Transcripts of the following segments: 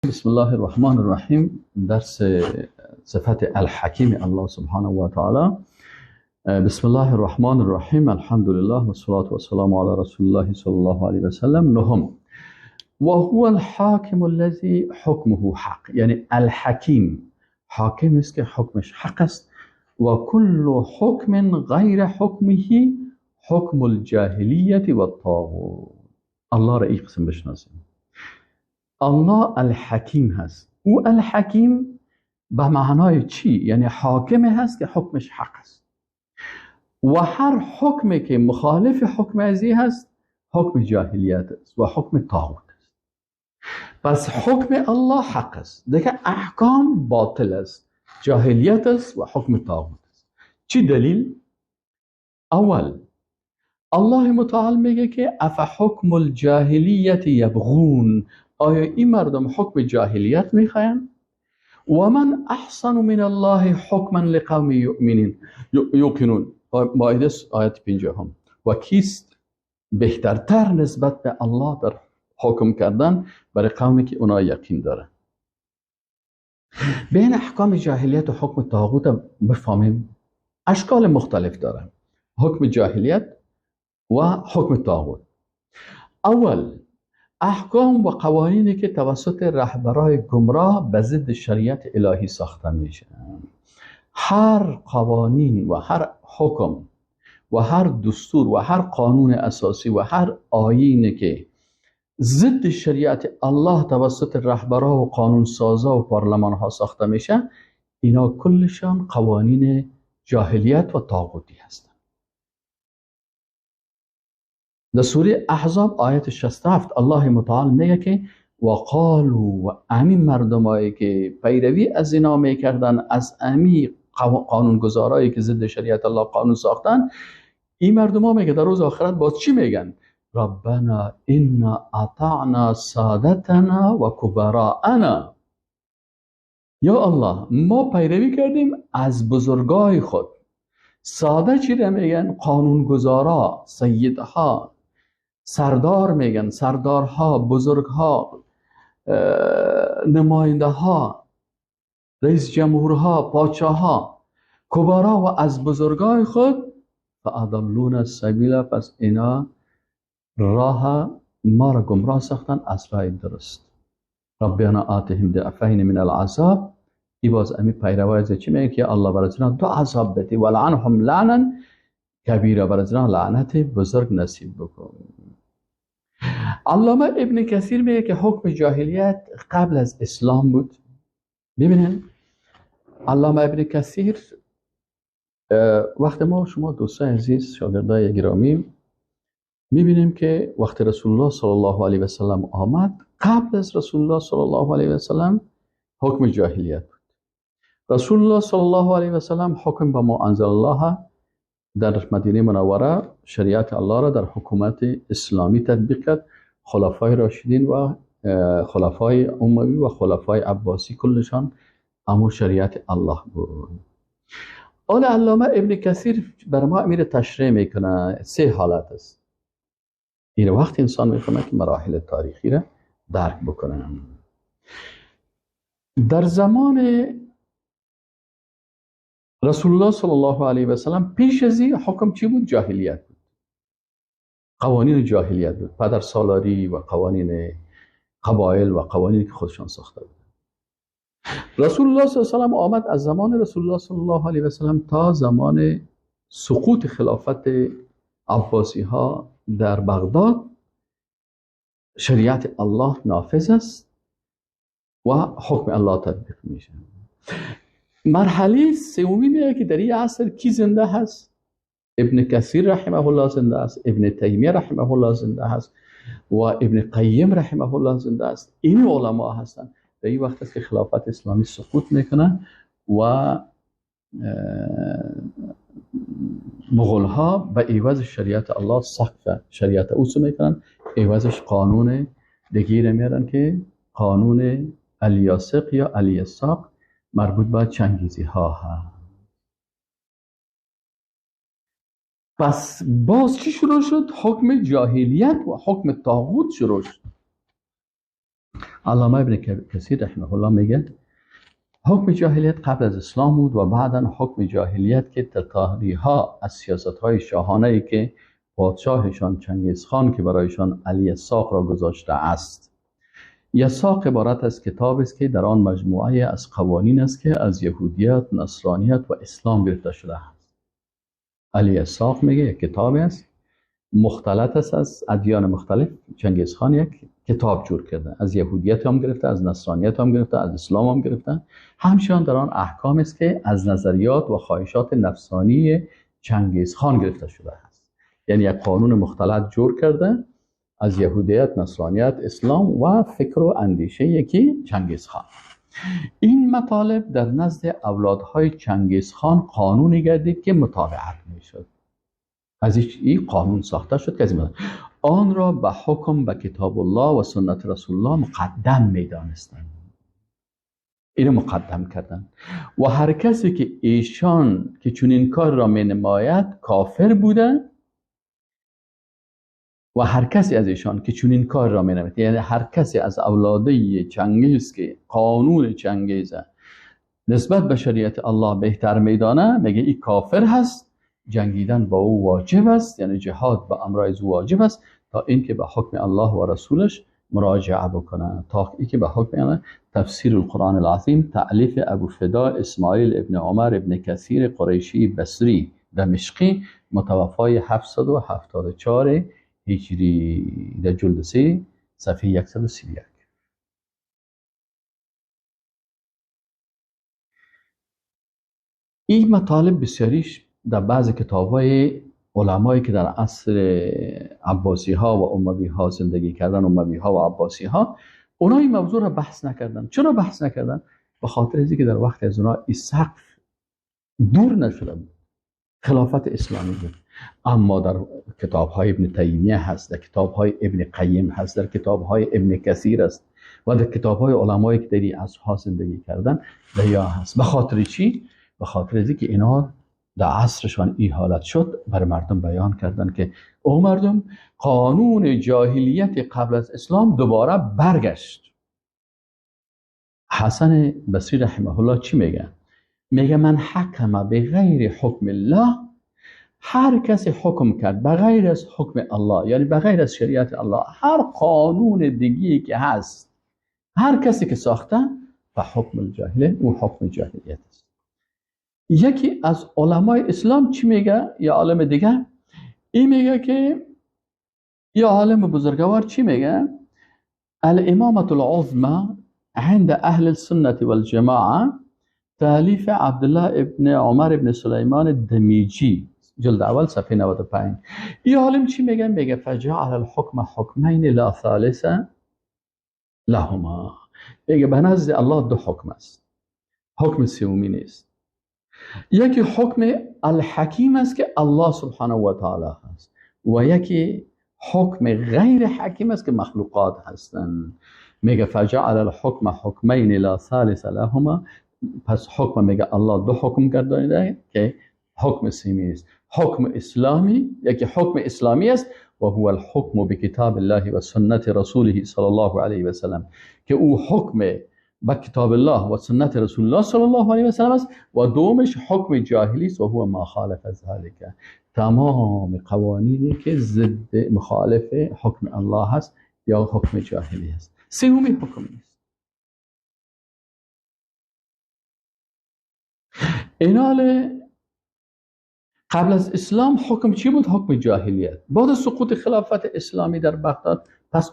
بسم الله الرحمن الرحیم. درس صفت الحکیم الله سبحانه و تعالی. بسم الله الرحمن الرحیم. الحمد لله و الصلاة و السلام علی رسول الله صلی الله علیه و سلم. نهم، و هو الحاکم الذی حکمه حق، یعنی الحکیم حاکم است که حکمش حق است. و کل حکم غیر حکمه حکم الجاهلیت و الطاغوت. الله را این قسم بشناسیم. الله الحکیم هست. او الحکیم به معنای چی؟ یعنی حاکم هست که حکمش حق است و هر حکمی که مخالف حکم ازی هست حکم جاهلیت است و حکم طاغوت است. پس حکم الله حق است، دیگه احکام باطل است، جاهلیت است و حکم طاغوت است. چی دلیل؟ اول، الله متعال میگه که اف حکم الجاهلیت یبغون، آیا این مردم حکم جاهلیت میخواین؟ و من احسن من الله حکما لقوم یؤمنین یوقنون. مائده آیت 50. و کیست بهترتر نسبت به الله در حکم کردن برای قومی که اونا یقین دارن؟ بین احکام جاهلیت و حکم طاغوت بفهمیم اشکال مختلف دارن، حکم جاهلیت و حکم طاغوت. اول، احکام و قوانینی که توسط رهبرای گمراه به ضد شریعت الهی ساخته میشه. هر قوانین و هر حکم و هر دستور و هر قانون اساسی و هر آیینی که ضد شریعت الله توسط رهبرا و قانون سازا و پارلمان ها ساخته میشه، اینا کلشان قوانین جاهلیت و طاغوتی هستند. در سوره احزاب آیت 67 الله متعال میگه که و قالوا، و امی مردمایی که پیروی از اینا میکردن، از امی قانونگذارایی که ضد شریعت الله قانون ساختن، این مردم ها میگه در روز آخرت باز چی میگن؟ ربنا انا اطعنا سادتنا و کبراءنا. یا الله ما پیروی کردیم از بزرگای خود. ساده چی را میگن؟ قانونگذارا، سیدها، سردار میگن، سردارها، بزرگها، نماینده ها، رئیس جمهورها، پادشاهها، کبارا و از بزرگای خود. فاضلون السبیل، پس اینا راه ما را گمراه ساختن از راه درست. ربنا آتهم ضعفین من العذاب. ای باز امی پیروای از چی میگه که الله برای اینا دو عذاب بده، ولعنهم لعنا کبیره، برای اینا لعنت بزرگ نصیب بکن. علامه ابن کثیر میگه که حکم جاهلیت قبل از اسلام بود. ببینن علامه ابن کثیر، وقت ما شما دوستان عزیز شاگردای گرامی میبینیم که وقتی رسول الله صلی الله علیه و سلم آمد، قبل از رسول الله صلی الله علیه و سلم حکم جاهلیت بود. رسول الله صلی الله علیه و سلم حکم به ما انزل الله در مدینه منوره، شریعت الله را در حکومت اسلامی تطبیق کرد. خلفای راشدین و خلفای اموی و خلفای عباسی کلشان امر شریعت الله بود. آن علامه ابن کثیر بر ما امیر تشریح میکنه سه حالت است. این وقت انسان میفهمه که مراحل تاریخی را درک بکنه. در زمان رسول الله صلی الله علیه و سلم پیش از این حکم چی بود؟ جاهلیت بود، قوانین جاهلیت بود، پدر سالاری و قوانین قبایل و قوانینی که خودشان ساخته بود. رسول الله صلی الله علیه و سلم آمد، از زمان رسول الله صلی الله علیه و سلم تا زمان سقوط خلافت عباسی ها در بغداد شریعت الله نافذ است و حکم الله تطبیق میشه. مرحله سومی میگه که در این عصر کی زنده هست؟ ابن کثیر رحمه الله زنده است، ابن تیمیه رحمه الله زنده است و ابن قیم رحمه الله زنده است. این علما هستند. در این وقت است که خلافت اسلامی سقوط میکنه و مغول ها به عوض شریعت الله سقف شریعت اوسو میکنن، عوضش قانون دیگه میارن که قانون الیاسق یا الیساق مربوط به چنگیزی ها هست. پس باز چی شروع شد؟ حکم جاهلیت و حکم طاغوت شروع شد. علامه ابن کثیر رحمه الله میگه حکم جاهلیت قبل از اسلام بود و بعدا حکم جاهلیت که تتاری ها از سیاست های شاهانه ای که پادشاهشان چنگیز خان که برایشان الیساق را گذاشته است. یساق عبارت از کتاب است که در آن مجموعه از قوانین است که از یهودیت، نصرانیت و اسلام گرفته شده است. الیساق میگه یک کتاب است مختلط است از ادیان مختلف. چنگیز خان یک کتاب جور کرده، از یهودیت هم گرفته، از نصرانیت هم گرفته، از اسلام هم گرفته. همچنان در آن احکام است که از نظریات و خواهشات نفسانی چنگیز خان گرفته شده است. یعنی یک قانون مختلط جور کرده از یهودیت، نصرانیت، اسلام و فکر و اندیشه یکی چنگیز خان. این مطالب در نزد اولادهای چنگیز خان قانونی گردید که متابعت میشد. از این قانون ساخته شد که آن را به حکم به کتاب الله و سنت رسول الله مقدم میدانستند. اینو مقدم کردن و هر کسی که ایشان که چنین کار را می نماید کافر بوده و هر کسی از ایشان که چنین کار را می نماید، یعنی هر کسی از اولاده چنگیز که قانون چنگیز نسبت به شریعت الله بهتر میدانه، میگه این کافر هست، جنگیدن با او واجب است، یعنی جهاد با امرای او واجب است تا اینکه به حکم الله و رسولش مراجعه بکنه، تا اینکه به حکم الله. تفسیر القرآن العظیم تألیف ابو فدا اسماعیل ابن عمر ابن کثیر قریشی بصری دمشقی متوفای 774 هجری در جلد 3 صفحه 131. این مطالب بسیاریش در بعض کتاب‌های علمایی که در عصر عباسی ها و اموی ها زندگی کردن، اموی ها و عباسی ها، اونا این موضوع را بحث نکردن. چرا بحث نکردن؟ به خاطر اینکه در وقت از اونا این سقف دور نشده بود، خلافت اسلامی بود. اما در کتاب های ابن تیمیه هست، در کتاب های ابن قیم هست، در کتاب های ابن کثیر است و در کتاب های علمایی که در این عصرها زندگی کردن یا هست. به خاطر چی؟ به خاطر اینکه اینا در عصرشان این حالت شد، بر مردم بیان کردن که او مردم قانون جاهلیت قبل از اسلام دوباره برگشت. حسن بصری رحمه الله چی میگه؟ میگه من حکم به غیر حکم الله، هر کسی حکم کرد به غیر از حکم الله، یعنی به غیر از شریعت الله، هر قانون دیگی که هست، هر کسی که ساخته، به حکم الجاهله، او حکم جاهلیت است. یکی از علمای اسلام چی میگه؟ یا عالم دیگه این میگه که یا عالم بزرگوار چی میگه؟ الامامة العظمى عند اهل السنة والجماعة تألیف عبدالله ابن عمر ابن سلیمان الدمیجی جلد اول صفحه 95. این عالم چی میگه؟ میگه فجعل الحکم حکمین لا ثالث لهما. میگه به نزد الله دو حکم است، حکم سومی نیست. یکی حکم الحکیم است که الله سبحانه و تعالی هست و یکی حکم غیر حکیم است که مخلوقات هستند. میگه فجعل الحکم حکمین لا ثالث لهما. پس حکم میگه الله دو حکم گردانیده که حکم سیمی است، حکم اسلامی، یکی حکم اسلامی است و هو الحکم بکتاب الله و سنت رسوله صلی الله علیه و سلم، که او حکم با کتاب الله و سنت رسول الله صلی الله علیه و سلم است، و دومش حکم جاهلی است و هو ما خالف ذلک، تمام قوانینی که ضد مخالف حکم الله هست یا حکم جاهلی است. سومی حکم نیست. اینال قبل از اسلام حکم چی بود؟ حکم جاهلیت. بعد از سقوط خلافت اسلامی در بغداد، پس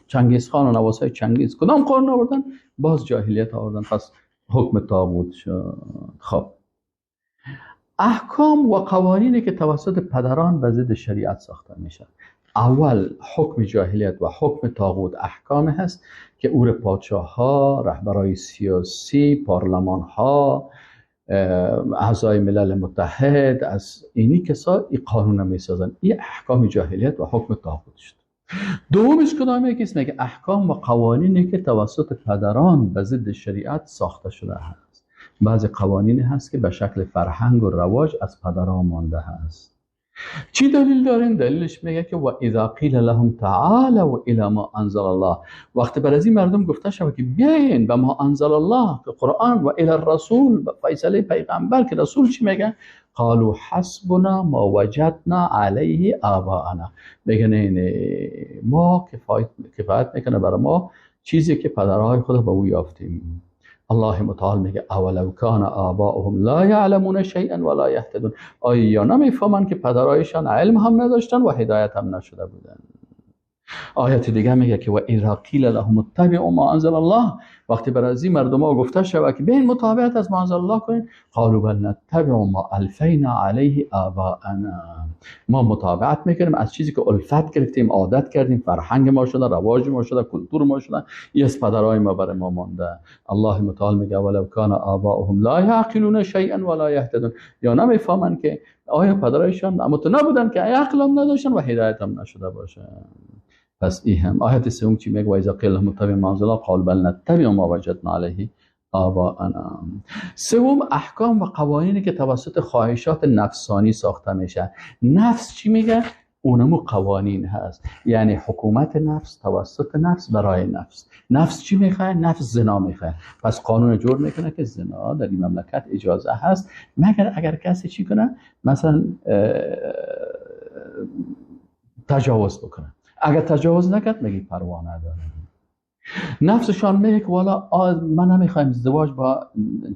چنگیز خان و نواسای چنگیز کدام قانون آوردن؟ باز جاهلیت آوردن، پس حکم طاغوت شد. خب احکام و قوانینی که توسط پدران به ضد شریعت ساخته میشن، اول حکم جاهلیت و حکم طاغوت احکام هست که او پادشاه ها، رهبرای سیاسی، پارلمان ها، اعضای ملل متحد، از اینی کسا این قانون میسازن. این احکام جاهلیت و حکم طاغوت شد. دومش کدام یکی است؟ میگه احکام و قوانینی که توسط پدران به ضد شریعت ساخته شده هست. بعضی قوانین هست که به شکل فرهنگ و رواج از پدران مانده هست. چی دلیل دارین؟ دلیلش میگه که و اذا قیل لهم تعالوا الی ما انزل الله، وقتی بر از این مردم گفته شود که بیاین به ما انزل الله، که قرآن، و الی الرسول، به فیصله پیغمبر که رسول چی میگه؟ قالوا حسبنا ما وجدنا علیه آباءنا. میگه نه، ما کفایت میکنه برای ما چیزی که پدرهای خود به او یافتیم. الله متعال میگه اولو کان آباؤهم لا یعلمون شیئا ولا یهتدون. آیا نمیفهمن که پدرایشان علم هم نداشتن و هدایت هم نشده بودن؟ آیت دیگه میگه که و اذا قیل لهم اتبعوا ما انزل الله، وقتی بر از این مردم ها گفته شود که بیاین متابعت از ما انزل الله کنین، قالوا بل نتبع ما الفینا علیه آباءنا. ما متابعت میکنیم از چیزی که الفت گرفتیم، عادت کردیم، فرهنگ ما شده، رواج ما شده، کلتور ما شده، این از پدرای ما برای ما مانده. الله متعال میگه ولو کان آباؤهم لا یعقلون شیئا ولا یهتدون. یا نمیفهمن که آیا پدرایشان اما تو نبودن که عقل هم نداشتن و هدایت هم نشده باشن. پس این هم آیت سوم چی میگه؟ و اذا قیل لهم اتبعوا ما انزل الله قالوا بل نتبع ما وجدنا علیه آباءنا. سوم، احکام و قوانینی که توسط خواهشات نفسانی ساخته میشه. نفس چی میگه؟ اونمو قوانین هست، یعنی حکومت نفس توسط نفس برای نفس. نفس چی میخواه؟ نفس زنا میخواه. پس قانون جور میکنه که زنا در این مملکت اجازه هست، مگر اگر کسی چی کنه؟ مثلا تجاوز بکنه. اگر تجاوز نکرد میگه پروا نداره. نفسشان میگه که والا من نمیخوایم ازدواج با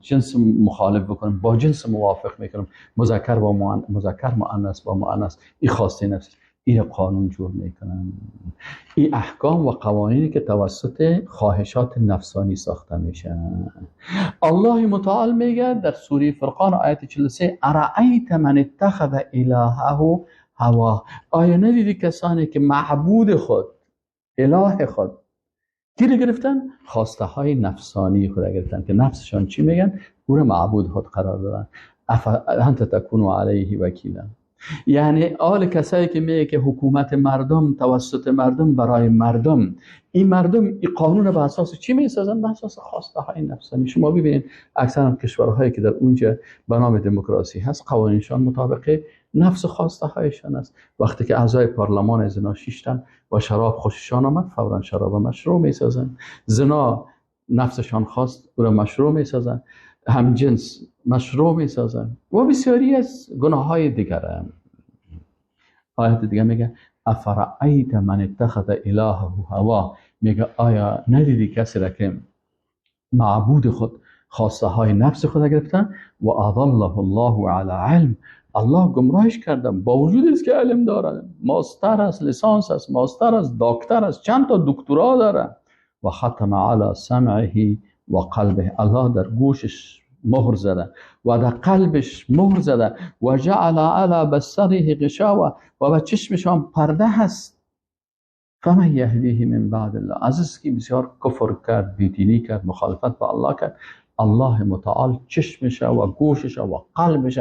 جنس مخالف بکنم، با جنس موافق میکنم، مذکر با مذکر، مؤنث با مؤنث. این خواسته نفس، این قانون جور میکنن. این احکام و قوانینی که توسط خواهشات نفسانی ساخته میشن. الله متعال میگه در سوره فرقان آیت 43 ارأیت من اتخذ الهه هوا. آیا ندیدی کسانی که معبود خود، اله خود کی رو گرفتن؟ خواسته های نفسانی خود گرفتن که نفسشان چی میگن؟ او رو معبود خود قرار دادن. انت تکون علیه وکیلا. یعنی آل کسایی که میگه که حکومت مردم توسط مردم برای مردم، این مردم این قانون به اساس چی میسازن؟ به اساس خواسته های نفسانی. شما ببینید اکثر کشورهایی که در اونجا به نام دموکراسی هست، قوانینشان مطابق نفس خواسته هایشان است. وقتی که اعضای پارلمان زنا شیشتن و شراب خوششان آمد، فورا شراب مشروع میسازن. زنا نفسشان خواست، او را مشروع میسازن. همجنس مشروع میسازن و بسیاری از گناه های دیگر. آیت دیگه میگه افرأیت من اتخذ الهه هوا. میگه آیا ندیدی کسی را که معبود خود خواسته های نفس خود گرفتن؟ و اضله الله علی علم. الله گمراهش کرده با وجود است که علم داره، ماستر است، لیسانس است، ماستر است، دکتر است، چند تا دکترا داره. و ختم علی سمعه و قلبه. الله در گوشش مهر زده و در قلبش مهر زده. و جعل علی بصره غشاوه، و به چشمش هم پرده هست. فمن یهدیه من بعد الله. عزیز که بسیار کفر کرد، بیدینی کرد، مخالفت با الله کرد، الله متعال چشمش و گوشش و قلبش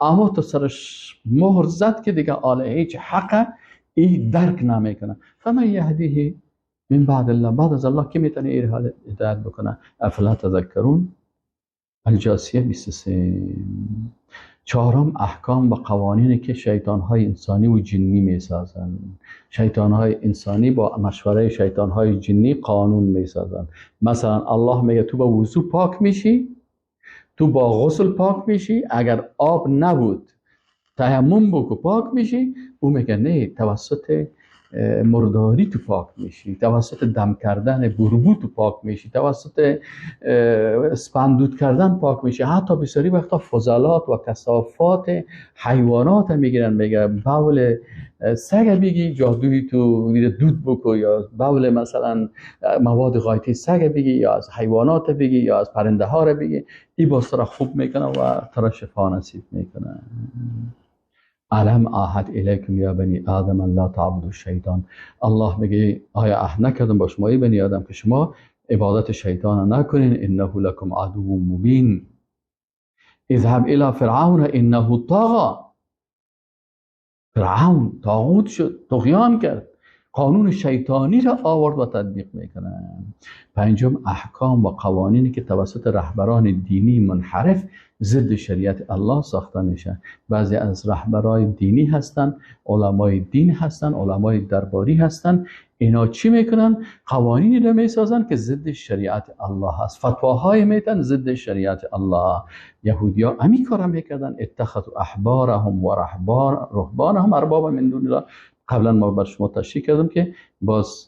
اما تو سرش مهر زد که دیگه آله هیچ حق ای درک نمیکنه. فمن یهدیه من بعد الله. بعد از الله کی میتونه این حال هدایت بکنه؟ افلا تذکرون. الجاسیه 23. چهارم، احکام و قوانینی که شیطان‌های انسانی و جنی میسازن. شیطان‌های انسانی با مشوره شیطان‌های جنی قانون میسازن. مثلا الله میگه تو با وضو پاک میشی، تو با غسل پاک میشی، اگر آب نبود تیمم بکو پاک میشی. او میگه نه، توسط مرداری تو پاک میشی، توسط دم کردن بربو تو پاک میشی، توسط اسپندود کردن پاک میشی. حتی بسیاری وقتا فضلات و کثافات حیوانات میگیرن، میگه بول سگ بگی جادوی تو دود بکو، یا بول مثلا مواد غایطی سگ بگی، یا از حیوانات بگی، یا از پرنده ها رو بگی، این باز را خوب میکنه و ترا شفا نصیب میکنه. الم عهد الیکم یا بنی آدم لا تعبدوا الشیطان. الله میگه آیا عهد نکردم با شما ای بنی آدم که شما عبادت شیطان نکنین؟ انه لکم عدو مبین. اذهب الی فرعون انه طغی. فرعون طاغوت شد، طغیان کرد. قانون شیطانی را آورد و تطبیق میکنن. پنجم، احکام و قوانینی که توسط رهبران دینی منحرف ضد شریعت الله ساخته میشه. بعضی از رهبرای دینی هستن، علمای دین هستن، علمای درباری هستن، اینا چی میکنن؟ قوانینی رو میسازن که ضد شریعت الله هست، فتواهای میتن ضد شریعت الله. یهودیا امی کارم میکردن، اتخذوا احبارهم و رهبانهم اربابا من دون الله. قبلا ما بر شما تشریح کردم که باز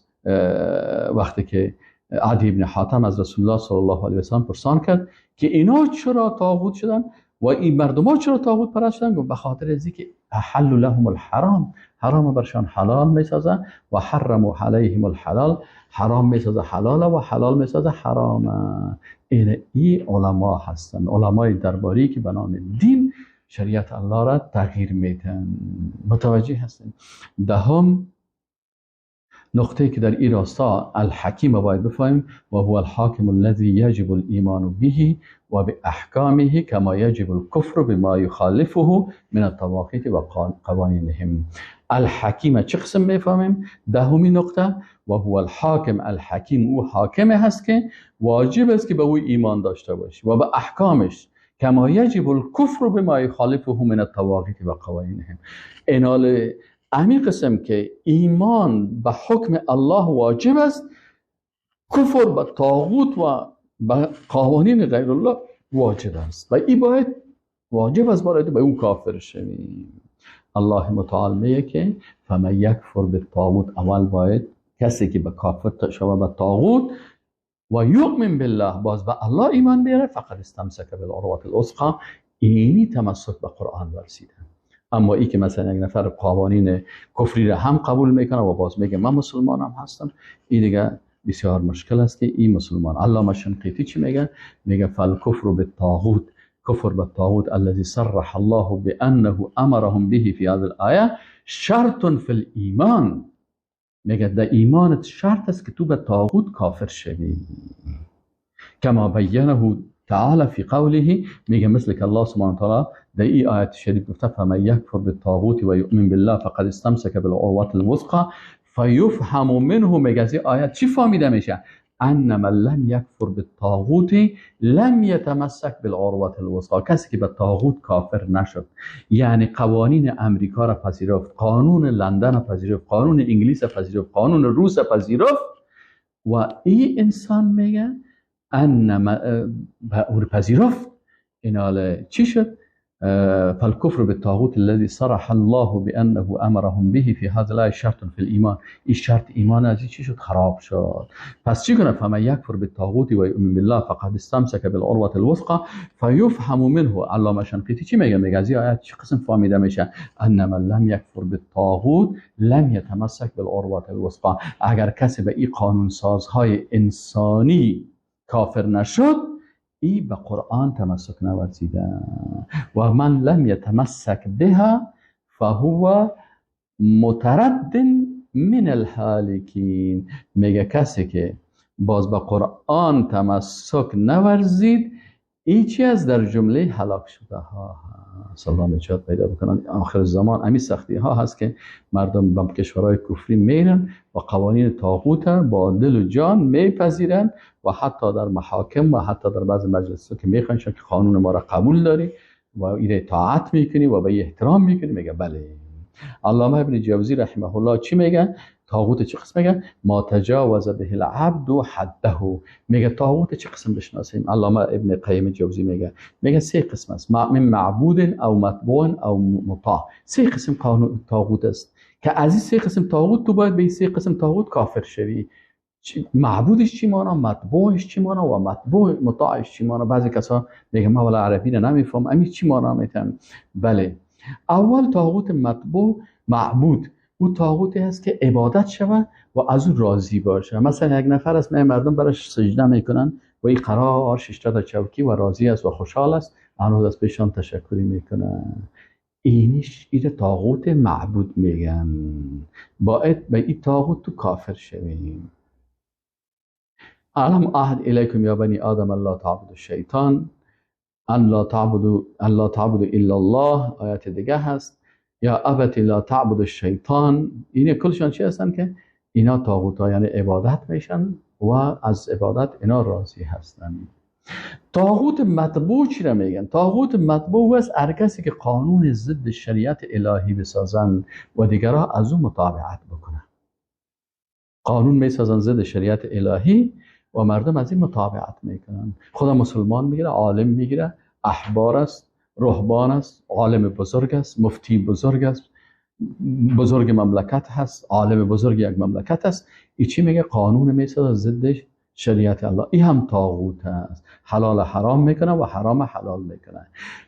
وقتی که عدی ابن حاتم از رسول الله صلی الله علیه و سلم پرسان کرد که اینا چرا طاغوت شدن و این مردم ها چرا طاغوت پرست شدن، گفت به خاطر از اینکه احل لهم الحرام، حرام برشان حلال میسازن و حرموا علیهم الحلال، حرام میسازه حلال و حلال میسازه حرام. این علما هستن، علمای درباری که به نام دین شریعت الله را تغییر میدن. متوجه هستن؟ دهم نقطه که در این راستا الحکیم باید بفهمیم، و هو الحاکم الذي يجب الایمان به و باحکامه کما یجب الکفر بما یخالفه من الطواغیت و قوانینهم. الحکیم چه قسم میفهمیم؟ دهمی نقطه، و هو الحاکم الحکیم، او حاکم هست که واجب است که به او ایمان داشته باشی و به احکامش، کما یجب الکفر بما یخالفه من الطواغیت و قوانینهم. اینال امی قسم که ایمان به حکم الله واجب است، کفر به طاغوت و به قوانین غیر الله واجب است و این باید واجب است برای به اون کافر شویم. الله متعال میگه که فمن یکفر بالطاغوت، اول باید کسی که به کافر شوه به طاغوت و یؤمن بالله، باز به الله ایمان بیاره، فقد استمسک بالعروة الوثقی، اینی تمسک به قرآن ورزیده. اما ای که مثلا یک نفر قوانین کفری را هم قبول میکنه و باز میگه من مسلمانم هستم، این دیگه بسیار مشکل است که این مسلمان. علامه شنقیطی چی میگه؟ میگه فالکفر بالطاغوت، کفر بالطاغوت الذي صرح الله بانه امرهم به في هذه الآیه شرط في الایمان. میگه در ایمانت شرط است که تو به طاغوت کافر شوی. کما بینه تعالی فی قوله، میگه مثل که الله سبحانه و تعالی در این آیت شریف گفته فمن یکفر بالطاغوت و یؤمن بالله فقد استمسک بالعروة الوثقی فیفهم منه. میگه از این آیت چی فهمیده میشه؟ ان من لم یکفر بالطاغوت لم یتمسک بالعروة الوثقی. کسی که به طاغوت کافر نشد، یعنی قوانین امریکا را پذیرفت، قانون لندن را پذیرفت، قانون انگلیس را پذیرفت، قانون روس را پذیرفت، و این انسان میگه ان او پذیرفت، این حالا چی شد؟ فالكفر بالطاغوت الذي صرح الله بانه امرهم به في هذا لا شرط في الايمان. این شرط ایمان از چی شد؟ خراب شد. پس چی کنه؟ فمن یکفر بالطاغوت و یؤمن بالله فقد استمسک بالعروة الوثقى فیفهم منه. علامه شنقیطی چی میگه؟ میگه از این آیت چی قسم فهمیده میشه؟ ان من لم یکفر بالطاغوت لم یتمسک بالعروة الوثقى. اگر کسی به این قانون سازهای انسانی کافر نشد، ای به قرآن تمسک نورزیده. و من لم یتمسک بها فهو مترد من الهالکین. میگه کسی که باز به قرآن تمسک نورزید، ای چی از در جمله هلاک شده ها. سلام نجات پیدا بکنن. آخر زمان امی سختی ها هست که مردم به کشورهای کفری میرن و قوانین طاغوت با دل و جان میپذیرن و حتی در محاکم و حتی در بعض مجلس ها که میخوان که قانون ما را قبول داری و ایره اطاعت میکنی و به احترام میکنی، میگه بله. علامه ابن جوزی رحمه الله چی میگه؟ طاغوت چه قسم میگه؟ ما تجاوز به العبد حده. میگه طاغوت چه قسم بشناسیم؟ علامه ابن قیم جوزی میگه سه قسم است، من معبود او متبوع او مطاع. سه قسم قانون طاغوت است که از این سه قسم طاغوت تو باید به این سه قسم طاغوت کافر شوی. معبودش چی مانا، متبوعش چی مانا و متبوع مطاعش چی مانا. بعضی کسا میگه من ولا عربی نمیفهم، امی چی مانا میتم. بله، اول طاغوت متبوع معبود، او طاغوتی هست که عبادت شود و از او راضی باشه. مثلا یک نفر است، مردم براش سجده میکنن و این قرار ششته در چوکی و راضی است و خوشحال است، هنوز از پیشان تشکری میکنن. اینش این طاغوت معبود میگن. باید به این طاغوت تو کافر شویم. الم عهد الیکم یا بنی آدم الله تعبدوا الشیطان ان لا تعبدوا ان لا تعبدوا الا الله. آیات دیگه هست، یا ابت لا تعبد الشیطان. این کلشان چی هستن که اینا طاغوت ها یعنی عبادت میشن و از عبادت اینا راضی هستن. طاغوت مطبوع چی را میگن؟ طاغوت مطبوع است هر کسی که قانون ضد شریعت الهی بسازن و دیگرها از او متابعت بکنن. قانون میسازن ضد شریعت الهی و مردم از این متابعت میکنن. خدا مسلمان میگیره، عالم میگیره، احبار است، رهبان است، عالم بزرگ است، مفتی بزرگ است، بزرگ مملکت هست، عالم بزرگ یک مملکت است. ای چی میگه؟ قانون میسازه ضد شریعت الله. این هم طاغوت است، حلال حرام میکنه و حرام حلال میکنه.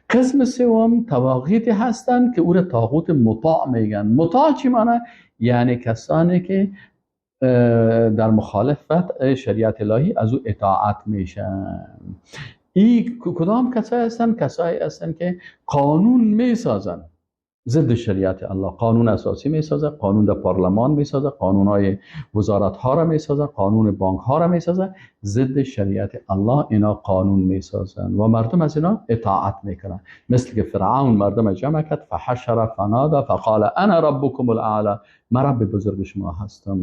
قسم سوم طواغیت هستند که او را طاغوت مطاع میگن. مطاع چی معنی؟ یعنی کسانی که در مخالفت شریعت الهی از او اطاعت میشن. این کدام کسایی هستند؟ کسایی هستند که قانون میسازن ضد شریعت الله. قانون اساسی میسازه، قانون در پارلمان میسازه، قانون های وزارت ها را میسازه، قانون بانک ها را میسازه، ضد شریعت الله اینا قانون میسازن و مردم از اینا اطاعت میکنن. مثل که فرعون مردم جمع کرد، فحشر فنادى فقال انا ربکم الاعلى، من رب بزرگ شما هستم.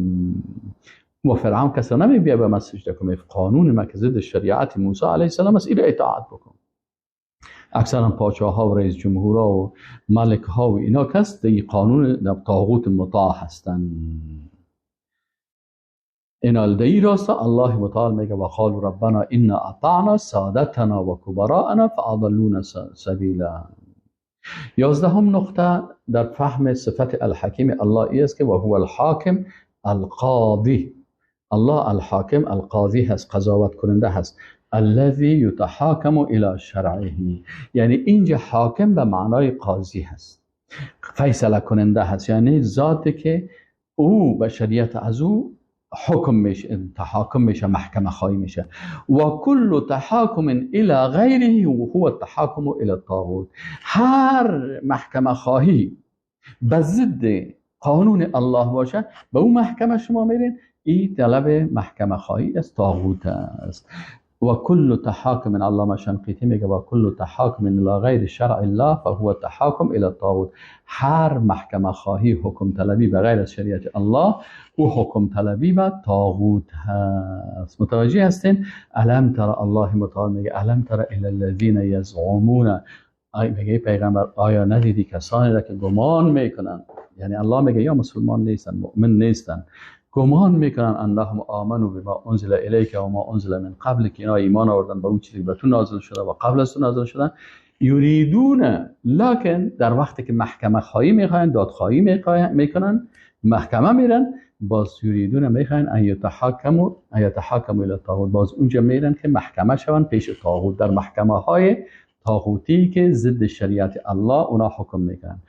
و فرعون کسی نمیبیه به من سجده کنه، قانون ما که ضد شریعت موسی علیه السلام است، اینو اطاعت بکن. اکثرا پاچه ها و رئیس جمهورها و ملک ها و اینا کس دی قانون طاغوت مطاع هستن. اینا دی راستا الله متعال میگه و قالوا ربنا انا اطعنا سادتنا و کبراءنا فاضلونا سبیلا. 11 نقطه در فهم صفت الحکیم الله ای است که و هو الحاکم القاضی. الله الحاکم القاضی هست، قضاوت کننده هست. الذي يتحاكم الى شرعه، یعنی اینجا حاکم به معنای قاضی هست، فیصله کننده هست، یعنی ذاتی که او به شریعت از او حکم میشه، تحاکم میشه، محکمه خواهی میشه. و کل تحاکم الى غیره هو التحاکم الى الطاغوت. هر محکمه خواهی به ضد قانون الله باشه، به او محکمه شما میرین، این طلب محکمه خواهی از طاغوت است. و کل تحاکم، علامه شنقیطی میگه و کل تحاکم الى غیر شرع الله فهو تحاکم الى الطاغوت. هر محکمه خواهی حکم طلبی به غیر از شریعت الله، او حکم طلبی و طاغوت هست. متوجه هستین؟ الم تر، الله متعال میگه الم تر الی الذین یزعمون، میگه پیغمبر آیا ندیدی کسانی را که گمان میکنن، یعنی الله میگه یا مسلمان نیستن، مؤمن نیستن، گمان میکنن انهم آمنوا بما انزل الیک و ما انزل من قبل، که اینا ایمان آوردن به اون چیزی که به تو نازل شده و قبل از تو نازل شده. یریدون، لکن در وقتی که محکمه خواهی میخواین، دادخواهی میکنن، محکمه میرن، باز یریدون میخواین ان یتحاکموا الی الطاغوت، باز اونجا میرن که محکمه شون پیش طاغوت، در محکمه های طاغوتی که ضد شریعت الله اونا حکم میکنن.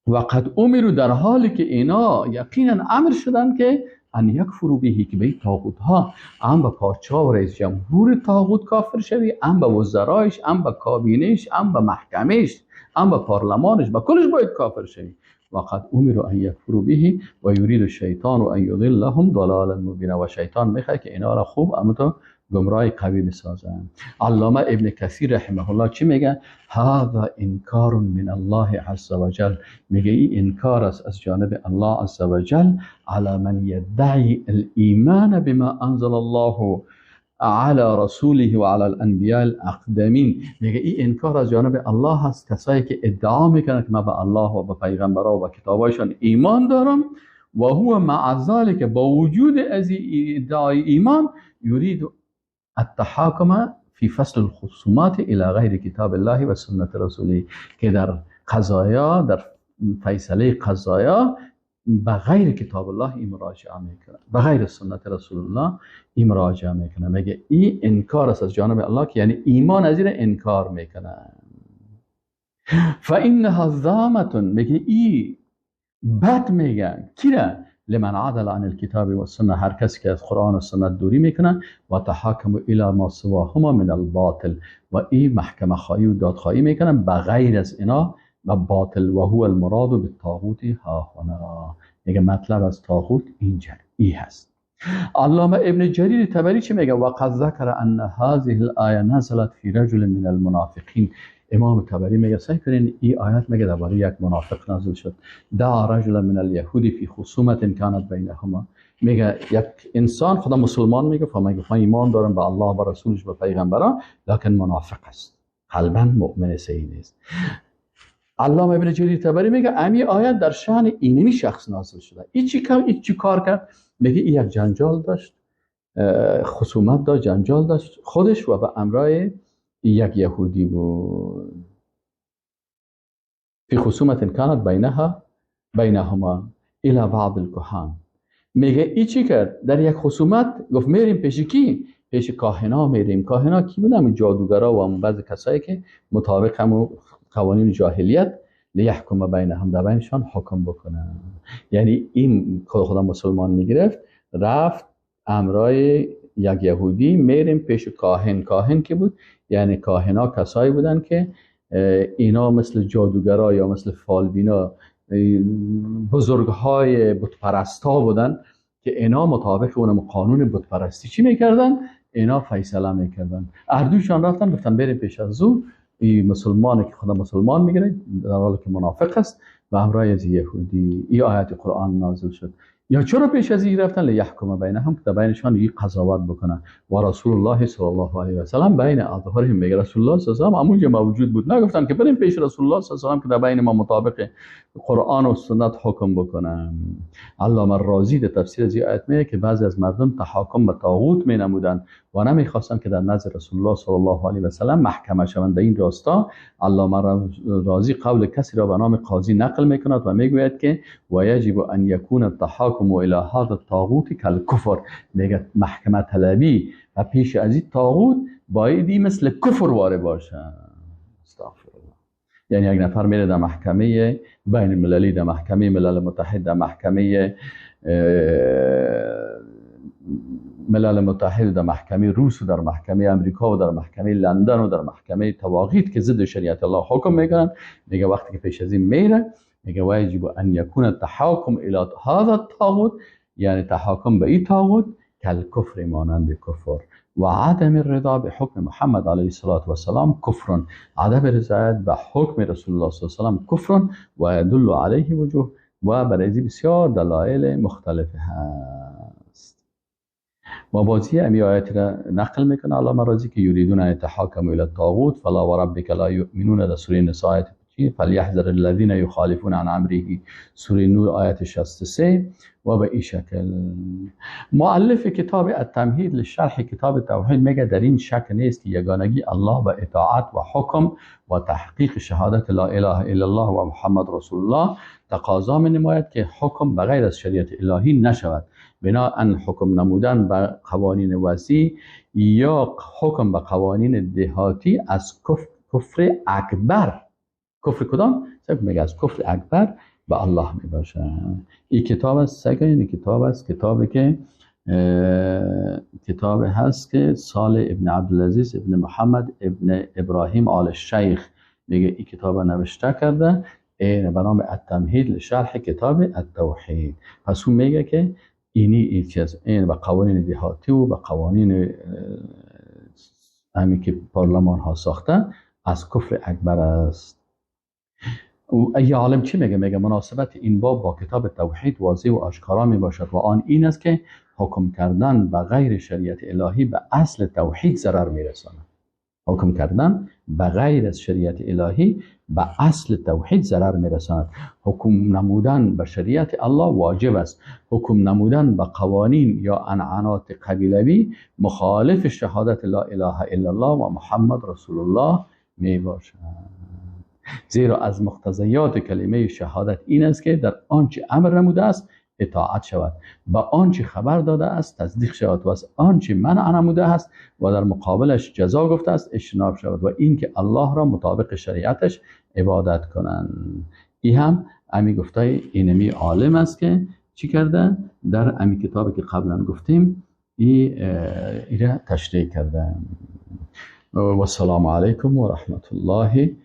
و قد امروا، در حالی که اینا یقینا امر شدن که ان یکفروا به، که به طاغوت ها، ام به پادشاه و رئیس جمهور طاغوت کافر شوی، ام به وزرایش، ام به کابینش، ام به محکمش، ام به پارلمانش، به کلش باید کافر شوی. و قد امروا ان یکفروا به و یرید الشیطان ان یضلهم ضلالا مبینا، و شیطان میخواد که اینا را خوب اما تو گمراه قوی بسازن. علامه ابن کثیر رحمه الله چی میگه؟ هذا انکار من الله عز وجل، میگه این انکار است از جانب الله عز وجل علی من یدعی الایمان بما انزل الله علی رسوله و علی الانبیاء الاقدمین. میگه این انکار از جانب الله هست، کسایی که ادعا میکنن که من به الله و به پیغمبرها و به کتابایشان ایمان دارم، و هو مع ذلك، با وجود از ادعای ایمان، یرید التحاکم فی فصل الخصومات الى غیر کتاب الله و سنت رسوله، که در قضایا، در فیصله قضایا به غیر کتاب الله این مراجعه میکنه، به غیر سنت رسول الله این مراجعه میکنه. میگه این انکار است از جانب الله، که یعنی ایمان از این انکار میکنه. فانها ذامه، میگه این بد میگن کی را؟ لمن عدل عن الكتاب والسنه، هر کسی که از قرآن و سنت دوری میکنه، و تحاکم الى ما سواهما من الباطل، و این محکمه خواهی و دادخواهی میکنن به غیر از اینا و باطل، و هو المراد بالطاغوت ها هنا. میگه مطلب از طاغوت اینجا ای هست. علامه ابن جریر طبری چی میگه؟ وقد ذکر ان هذه الآیه نزلت فی رجل من المنافقین. امام طبری میگه سعی کنین این آیت میگه درباره یک منافق نازل شد. دعا رجلا من الیهود فی خصومت کانت بینهما. میگه یک انسان خدا مسلمان میگه، میگه من ایمان دارم به الله و رسولش و پیغمبران، لکن منافق است، قلبا مؤمن صحیح نیست. علامه ابن جریر طبری میگه امی آیت در شأن اینمی شخص نازل شده. این چی کار کرد؟ میگه این یک جنجال داشت، خصومت داشت، جنجال داشت خودش و به امرای یک یهودی بود. فی خصومت کانت بینهما الی بعض الکهان. میگه ای چی کرد؟ در یک خصومت گفت میریم پیش کی؟ پیش کاهنا میریم. کاهنا کی بودن؟ همین جادوگرا و هم بعض کسایی که مطابق همون قوانین جاهلیت لیحکم بینهم، در بینشان حکم بکنن. یعنی این خدا مسلمان میگرفت، رفت امرای یک یهودی، میریم پیش کاهن. کاهن کی بود؟ یعنی کاهنا کسایی بودن که اینا مثل جادوگرا یا مثل فالبینا، بزرگهای بتپرستا بودن که اینا مطابق اونم قانون بتپرستی چی میکردن؟ اینا فیصله میکردن. اردوشان رفتن گفتن بریم پیش از او، این مسلمانی که خدا مسلمان میگیره در حالی که منافق است و همراه از یهودی. این آیت قرآن نازل شد. یا چرا پیش از این رفتن؟ لیحکم بینهم، که بینشان یک قضاوت بکنن. و رسول الله صلی الله علیه و سلم بین اظهارهم، میگه رسول الله صلی الله علیه و سلم همونجا موجود بود. نگفتن که بریم پیش رسول الله صلی الله علیه و سلم که در بین ما مطابق قرآن و سنت حکم بکنن. علامه رازی در تفسیر از این آیت میگه که بعضی از مردم تحاکم به طاغوت مینمودند و نمیخواستند که در نزد رسول الله صلی الله علیه و سلم محکمه شوند. در این راستا علامه رازی قول کسی را به نام قاضی نقل میکند و میگوید که و یجب ان یکون التحاکم الى هذا الطاغوت کالکفر. میگه محکمه طلبی و پیش از این طاغوت بایدی مثل کفر واره باشه. استغفر الله. یعنی یک نفر میره در محکمه بین المللی، در محکمه ملل متحد، در محکمه ملل متحد، در محکمه روس و در محکمه امریکا و در محکمه لندن و در محکمه تواغیت که ضد شریعت الله حکم میکنن. میگه وقتی که پیش از این میره، میگه واجب ان یکون التحاکم الى هذا الطاغوت، یعنی تحاکم به این طاغوت کالکفر، مانند کفر. و عدم الرضا به حکم محمد علیه الصلاة والسلام کفر، عدم رضایت به حکم رسول الله صلی الله علیه و سلم کفر و یدل علیه وجوه، و برای بسیار دلایل مختلف هست. و بازی امی آیت را نقل میکنه علامه رازی که یریدون ان یتحاکموا الی الطاغوت فلا وربک لا یؤمنون، در سوره نساء آیت فلیحذر الذین یخالفون عن امره، سوره نور آیت 63. و به این شکل مؤلف کتاب التمهید لشرح کتاب توحید میگه در این شک نیست که یگانگی الله و اطاعت و حکم و تحقیق شهادت لا اله الا الله و محمد رسول الله تقاضا می نماید که حکم بغیر از شریعت الهی نشود. بناءً حکم نمودن به قوانین وضعی یا حکم به قوانین دهاتی از کفر اکبر، کفر کدام؟ میگه از کفر اکبر به الله می باشه. این کتاب است، این کتاب است، کتابی که کتاب هست که سال ابن عبدالعزیز ابن محمد ابن ابراهیم آل شیخ میگه این کتاب نوشته کرده، این به نام التمهید لشرح کتاب التوحید. پس اون میگه که اینی این چیز، این به قوانین دهاتی و به قوانین همی که پارلمان ها ساخته از کفر اکبر است. ای عالم چی میگه؟ میگه مناسبت این باب با کتاب توحید واضح و آشکارا می باشد و آن این است که حکم کردن به غیر شریعت الهی به اصل توحید ضرر میرساند. حکم کردن به غیر از شریعت الهی به اصل توحید ضرر میرساند. حکم نمودن به شریعت الله واجب است. حکم نمودن به قوانین یا عنعنات قبیلوی مخالف شهادت لا اله الا الله و محمد رسول الله می باشد. زیرا از مقتضیات کلمه شهادت این است که در آنچه امر نموده است اطاعت شود، با آنچه خبر داده است تصدیق شود و از آنچه منع نموده است و در مقابلش جزا گفته است اجتناب شود و اینکه الله را مطابق شریعتش عبادت کنند. این هم امی گفته اینمی عالم است که چی کرده در امی کتابی که قبلا گفتیم ای را تشریح کرده. و السلام علیکم و رحمت الله